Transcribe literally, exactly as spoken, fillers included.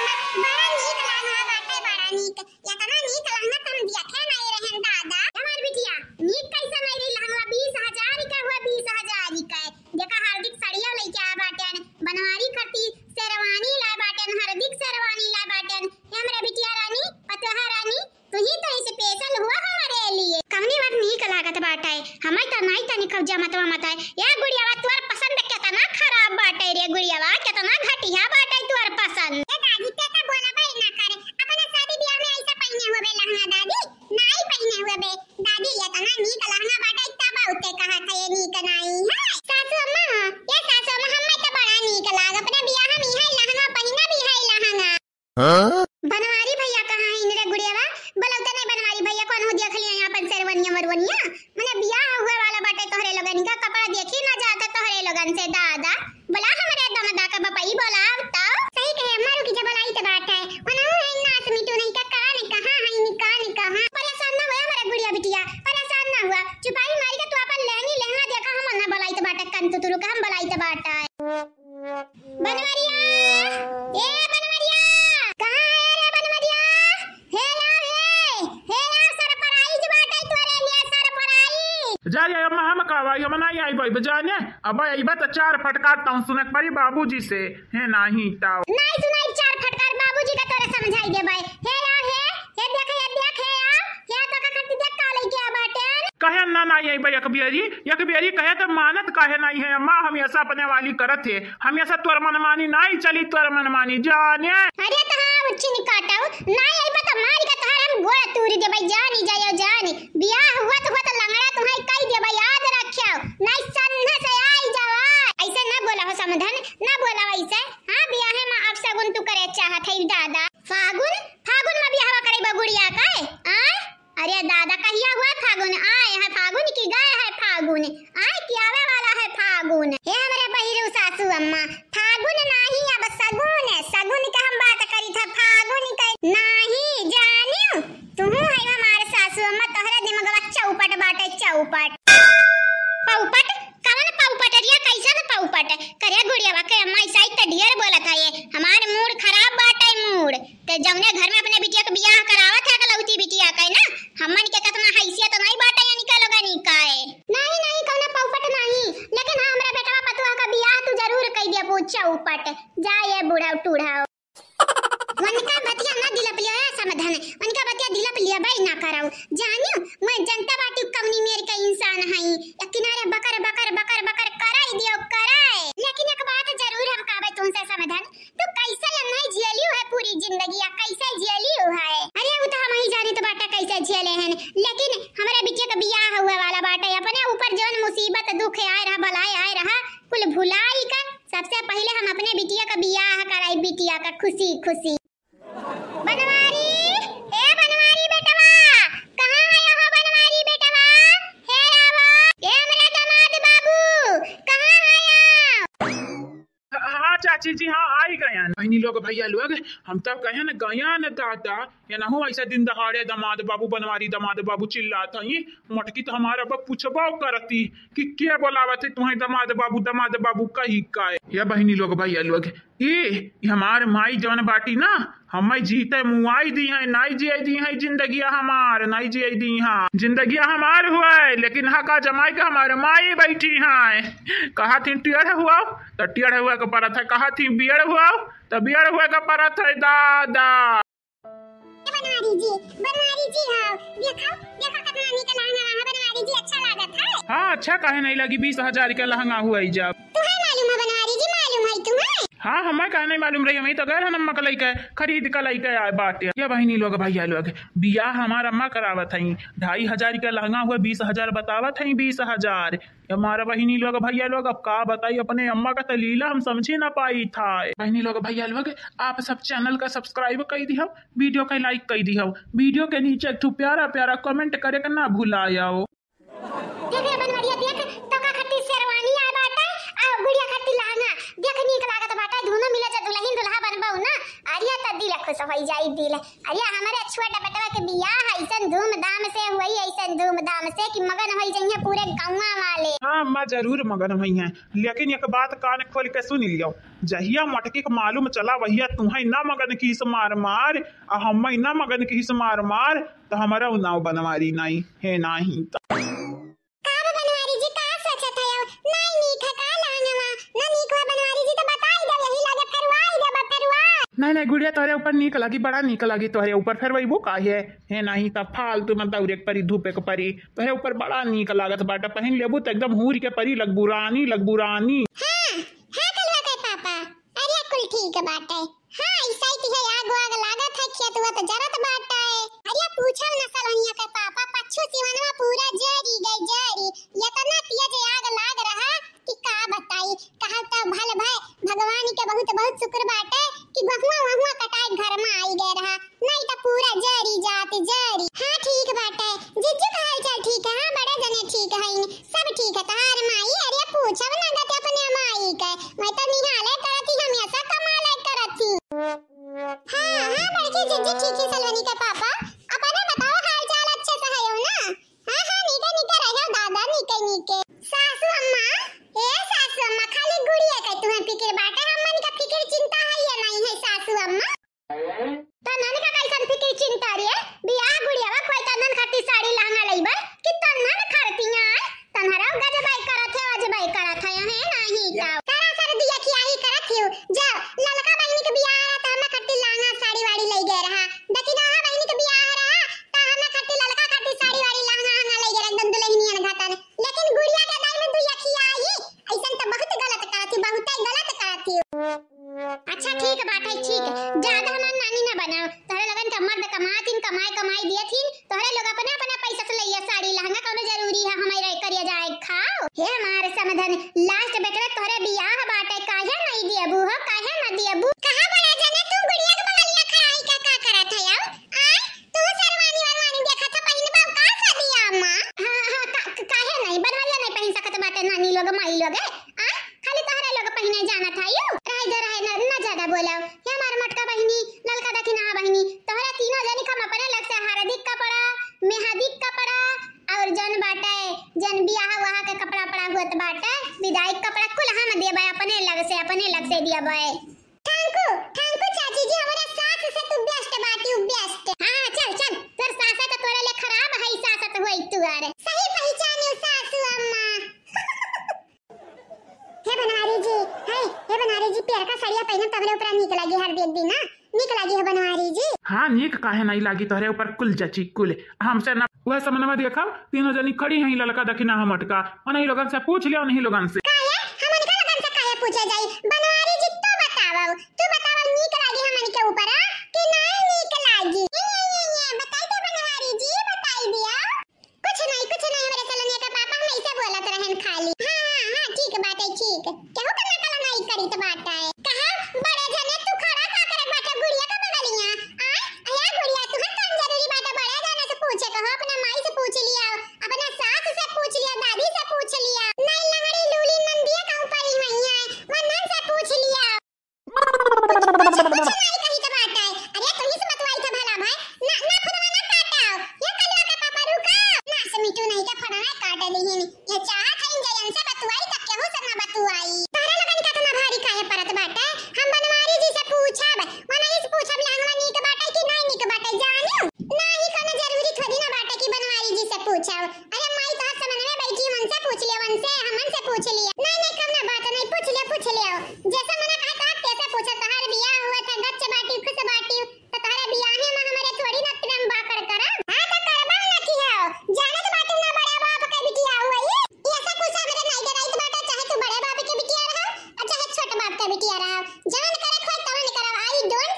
बड़ा नीक लहंगा बाटे, बड़ा नीक। एतना नीक लहंगा त हम देखे नाई रहेन दादा। हमार बिटिया, नीक कैसन आई रही लहंगा? बीस हजार का हुआ, बीस हजार का। देखा हार्दिक साड़िया लइके आए बाटेन, बनवारी खातिर शेरवानी लाए बाटेन, हार्दिक शेरवानी लाए बाटेन। हे हमरे बिटिया रानी, पतोहा रानी, तू ही तो special हुआ हमरे लिए। कवनी बात नीक लागत बाटे, हमार त नाई तनी कब जमतवा मत है। ए गुड़ियावा, तोर पसंद केतना खराब बाटे रे गुड़ियावा, केतना घटिया बाटे तोर पसंद। ए दादी, ते का बोला बे ना करे, अपने शादी ब्याह में ऐसा पहिने हुए बे लहंगा दादी, नाई पहिने हुए बे दादी, एतना नीक लहंगा बाटे तब उते कहा था ये नीक नाई है। सासू अम्मा, ए सासू अम्मा, हमें तो बड़ा नीक लाग, अपने ब्याह में यही लहंगा पहिना भी है लहंगा। हाँ? बनवारी भैया कहाँ है इनरे गुड़ियावा? बोलौते नहीं बनवारी भैया, कौन हो देख लिया यहाँ अपन शेरवनिया मरवनिया? मने बियाह हुए वाला बाटे तोहरे लोगन का, कपड़ा देखी ना जाता तोहरे लोगन से दादा। बोला हमरे दमदा का बपई, बोला अब तो। सही कहे अम्मा, रुकी जब बोलाई तो बात है। ओनहु है नास मिटू नहीं का, कान कहाँ है नी, कान कहाँ। परेशान ना हुआ हमारा गुड़िया बिटिया, परेशान ना हुआ। चुपाई मारी का तू अपन लहंगी लहंगा देखा, हम ना बोलाई तो बात है, कन तू तुरु का हम बोलाई तो बात है। बनवरिया, ए बनवरिया, कहाँ है रे बनवरिया? हे लाओ, हे, हे लाओ, surprise बाटे तोरे लिए, surprise। जा रे अम्मा, हम का भाई, हम नहीं आई भाई, जाने, अब आई बा तो चार फटकार ताऊ सुने के पड़ी बाबूजी से, है नहीं ताऊ। नहीं सुनाई चार फटकार, बाबूजी का तोरे समझाई दे भाई। हे लाओ, हे, हे देख, हे देख, हे आ, हे तो का खट्टी देख का लइके आ बाटे। कहे ना, ना आई बा एक बियरी, एक बियरी कहे तो मानत काहे नहीं है अम्मा, हमेशा अपने वाली करत है, हमेशा तोर मनमानी नहीं चली, तोर मनमानी जाने। अरे तो हाँ, उच्ची निकाटऊ, नहीं आई बा तो मारी का तोहर हम गोड़ तूरी देबै, जानी जायो जानी। बियाह हुआ तो हुआ तो लंगड़ा तुम्हारी कई देबै, याद रखियो, नहीं सन्ना से आई जावा। ऐसे ना बोला हो समधन, ना बोला वैसे। हाँ, बियाह में अपशगुन तू करे चाहत है दादा। फागुन, फागुन में बियाह करे बा गुड़िया का, आय? अरे दादा, कहिया हुआ फागुन? आए है फागुन की गए है फागुन? आए कि आवे वाला है फागुन? हे हमरे बहिरू सासू अम्मा, फागुन नाही अब सगुन, सगुन के हम बात करी था, फागुन के नाही जानियो। तुहू है हमार सासू अम्मा, तोहरा दिमगवा चौपट बाटे, चौपट। पौपट? कवन पौपट रिया, कैसन पौपट? करे गुड़ियावा के अम्मा, ऐसा ही तो ढेर बोलत है ये। हमार मूड खराब बाटे, मूड। ते जौने घर में अपने बिटिया के बियाह करावत है, अकलौती बिटिया के ना, हमन के कतना हैसियत नहीं बाटे, यानी का लोगन ई का है? नहीं, नहीं, कौनो पौपट नहीं, लेकिन हाँ, हमरा बेटवा पतुआ का बियाह तू जरूर कई दिया, चौपट। जा ये बूढ़ा टूढ़ा। उनका बतिया ना दिलप लिया, ए समधन, उनका बतिया दिलप लिया, भाई ना कराऊ। जानियो, मैं जनता बाटी कौनी मेर का इंसान हई, या किनारे बकर, बकर, बकर, बकर कराई दियो, कराए। लेकिन एक बात जरूर हम कहबे तुमसे समधन, तू कैसे ये नहीं झेलियो है पूरी जिंदगी, या कैसे झेलियो है? अरे, वो तो हम ही जानी तो बाटा कैसे झेले हैं, लेकिन हमारे बिटिया का बियाह हुए वाला बाटा, अपने ऊपर जौन मुसीबत दुख आए रहा, बलाए आए रहा, कुल भुलाई का सबसे पहिले हम अपने बिटिया का बियाह कराई, बिटिया का खुशी खुशी। बनवारी, ए बनवारी बेटवा, कहाँ है हो बनवारी बेटवा? हे आवा, ए हमरा दामाद बाबू, कहाँ है आप? हाँ चाची जी, हाँ आई गयन। बहिनी लोग, भैया लोग, हम तब कहे न गयन दादा, ये ना हो ऐसा दिन दहाड़े दामाद बाबू, बनवारी दामाद बाबू चिल्लात हई। मोटकी तो हमारा बा पूछबो करती कि के बोलावत है तुम्हें दामाद बाबू, दामाद बाबू कही का है। ये बहिनी लोग, भैया लोग, ई हमार माई जवन बाटी ना, हमें जीते मुआई दी है, नाई जिए दी है जिंदगिया हमार, नाई जिए दी है जिंदगिया हमार हुए, लेकिन हका जमाई के हमार माई बैठी है। कहा थी टेढ़ हुआ तो टेढ़ हुआ के परत है, कहा थी बियड़ हुआ तो बियड़ हुआ के परत है दादा। ए बनवारी जी, बनवारी जी हो, देखो, देखो कितना नीक लहंगा है बनवारी जी, अच्छा लागत है। हाँ, अच्छा काहे नहीं लगी, बीस हजार के लहंगा हुआ ही जब। तुम्हें मालूम है बनवारी जी, मालूम है तुम्हें? हाँ, हमें काहे नहीं मालूम रही, हम ही तो गए रहन अम्मा के लइके, खरीद के लइके आए बाटे। ये बहिनी लोग, भैया लोग, बियाह हमार अम्मा करावत हई, ढाई हजार के लहंगा हुआ, बीस हजार बतावत हई, बीस हजार। ये हमारा बहिनी लोग, भैया लोग, अब का बताई, अपने अम्मा का तो लीला हम समझी ना पाई था। बहिनी लोग, भैया लोग, आप सब channel का subscribe कर दिहव, video का like कर दिहव, video के नीचे एक ठो प्यारा प्यारा comment करे के ना भुलायव। देख रे बनवरिया, देख, तोका खातिर शेरवानी आए बाटे, आ गुड़िया खातिर लहंगा। देख, नीक लागत बाटे, दुनो मिले जब दुल्हन दुल्हा बनबऊ ना, अरे त दिल खुश होई जाई, दिल। अरे हमरे छोटा बेटवा के बियाह ऐसन धूमधाम से हुई, ऐसन धूमधाम से कि मगन होई जइहे पूरे गौवा वाले। हाँ, अम्मा जरूर मगन हुई हैं, लेकिन एक बात कान खोल के सुन लियो, जहिया मटकी के मालूम चला वहिया तुहई ना मगन किहिस मार मार, आ हम्मई ना मगन किहिस मार मार, तो हमरउ नाव बनवारी नाई है नाही तो। का बा बनवारी जी, का सोचत हयो? नाई नीक है का लहंगवा? ना नीक हुआ बनवारी जी, तो बताई दो, यही लगे फेरवाई देबा, फेरवाई। नहीं, नहीं गुड़िया, तोहरे ऊपर नीक लागी, बड़ा नीक लागी तोहरे ऊपर। फेरवैबू काहे? है नहीं, तब फालतू में दौड़े के परी, धूपे के परी। तोहरे ऊपर बड़ा नीक लागत बाटे, पहिन लेबू तो एकदम हूर के परी लगबू रानी, लगबू रानी। हाँ, हाँ कलुआ के पापा, अरे कुल ठीक बाटे। हाँ, ऐसा ही है, आग वाग लागत है, खेत हुआ तो जरत बाटे। अरे पूछो न सलोनिया के पापा, पच्छू सिवनवा पूरा जरी गई, जरी। इतना तेज आग लाग रहा कि का बताई। कहा तो भल भय, भगवान के बहुत बहुत शुक्र बाटे कि बहुआ वहुआ कटाए घर में आई गए रहा, नहीं तो पूरा जरी जात जरी। हाँ ठीक बाटे, जिज्जू का हाल चाल ठीक है? हाँ बड़े जने ठीक है, सब ठीक है। तहार माई, अरे पूछब ना गत अपने माई के, मैं तो निहाले करत ही, हमेशा कमाले करत ही। हाँ हाँ बड़की जिज्जी ठीक ही सलोनी के पापा, अपने बताओ हाल चाल अच्छे से है हो ना? हाँ हाँ नीके नीके रहो दादा, नीके नीके। सासू अम्मा, ए सासू अम्मा, खाली गुड़िया के तुम्हें फिक्र बाटे, हमन का फिक्र चिंता है या नहीं है सासू अम्मा? तन्हन का कैसन फिक्र चिंता रे? बियाह गुड़ियावा खोई तन्हन खातिर साड़ी लहंगा लइबे कि तन्हन खरतिया आए? तन्हरा गजबाई करत है, अजबाई करत है, है नाही का? करा सर दिया खियाही करत हियो। जाओ, ललका बहिनी के बियाह रहा त हमरा खातिर लहंगा साड़ी वाड़ी लई गए रहा। दकिनहा बहिनी के बियाह रहा त हमरा खातिर ललका खातिर साड़ी वाड़ी लहंगा हंगा लई गए रहा, एकदम दुल्हनियन घातन। लेकिन गुड़िया के दाई में दुइया खियाही, ऐसन त बहुत गलत करत ही, बहुते गलत करत ही। अच्छा ठीक बात है, ठीक। ज्यादा हमार नानी ना बनाओ। तोहरे लोगन का मर्द कमात हिन, कमाई कमाई दियत हिन। तोहरे लोग अपने अपने पैसा से लइया साड़ी लहंगा, कौनो जरूरी है हमारे करिया जाए खाओ? हे हमारे समधन, last बेटवा तोहरे बियाह बाटे, काहे नहीं दियबू हो, काहे ना दियबू? कहाँ बड़ा जने तू गुड़िया के बगलिया खड़ा है, का, का करत है आओ? आय, तू सरवानी वरवानी देखत है, पहिनबा का सदिया अम्मा? हाँ, हाँ, का, का, काहे नहीं? बनवरिया नहीं पहिन सकत बाटे नानी लोग, माई लोग, आय? खाली तोहरे लोग पहिने जानत है यू। रहे दे, रहे, न, न ज्यादा बोलाओ। ये हमार मोटका बहिनी, ललका दखिनहा बहिनी, तोहरे तीनों जनी के हम अपने लग से हरदी के कपड़ा, मेहंदी के कपड़ा और जौन बाटे, जौन बियाह उआह के कपड़ा उपड़ा होत बाटे, विदाई के कपड़ा कुल हम देबे अपने लग से, अपने लग से देबे। Thank you, thank you चाची जी, हमारे सास से तू best बाटी, best। हाँ, हाँ, चल, चल, तोर सास तो तोरे ले खराब है, सास तो होई तू अरे। सही पहचानी सासू अम्मा। हे बनवारी जी, हे, हे बनवारी जी, पियरका साड़िया पहिनब तबले ऊपर नीक लागी हर दिन दिन, ना? नीक लागी हो बनवारी जी। हाँ, नीक काहे नहीं लागी तोहरे ऊपर, कुल जची कुल। हमसे ना, वह समनवा देखा, तीनों जनी खड़ी हैं, ललका दखिनहा मोटका। उन्हीं लोगन से पूछ लिया, उन्हीं लोगन से। काहे? हमन का लोगन से काहे पूछे जाई? बनवारी जी, तू बतावो, तू बतावो, नीक लागी हमन के ऊपर, हाँ? कि नहीं नीक लागी? ये, ये, ये, ये, बताई दे बनवारी जी, बताई दिया। कुछ नहीं, कुछ नहीं, हमरे सलोनिया के पापा हम ऐसे बोलत रहन खाली। हाँ, हाँ, हाँ, ठीक बाटे, ठीक। केहू के नकल नहीं करीत बाटे। कहा, बड़े जने तू खड़ा का करत बाटे गुड़िया के बगलिया? आय, अया गुड़िया, तुहन कौन जरूरी बाटे बड़े जने से पूछे कहो? अपने माई से पूछ लिया, अपने सास से पूछ लिया, दादी से पूछ लिया। नहीं लंगड़ी लूली नंदिया का ऊपर ही हुई है, वंदन से पूछ लिया। कुछ, कुछ नहीं कही के बात है। अरे, तुही से बतवाई था भला भाई। ना, ना, खुदवा ना काटाओ। ये कलवा का पापा रुका। ना, से मिठू नहीं के फड़वा काट ली ही। ये चाहत है इन जयन से बतवाई, तब केहू से ना बतवाई। तोहरे लोगन का इतना भारी काहे परत बाटे? हम बनवारी जी से पूछब। वनही से पूछब, लहंगवा नीक बाटे कि नहीं नीक बाटे, जानियो? ना, ही कोनो जरूरी थोड़ी ना बाटे कि बनवारी जी से पूछब। अरे माई, तोहर समनवे बैठी, उनसे पूछ लिया, उनसे, हमन से पूछ लिया। नहीं, नहीं, कौनो बात नहीं, पूछ लिया, पूछ लिया। जैसे मना कहा, तोहर कैसे पूछा, तोहर बियाह हुआ था, गच्च बाटी, खुश बाटी, तो तोहरे बियाहे में हमारे थोड़ी ना प्रेम बाकड़ करा। हाँ, तो करबा ना किया। जानत बाटू ना बड़े बाप के बिटिया हुआ ये। ये ऐसा कुछ हमरे नहीं डराइत बाटे, चाहे तू बड़े बाप के बिटिया रहा, और चाहे छोट बाप के बिटिया रहा। जवन करे खोई तवन करब, I don't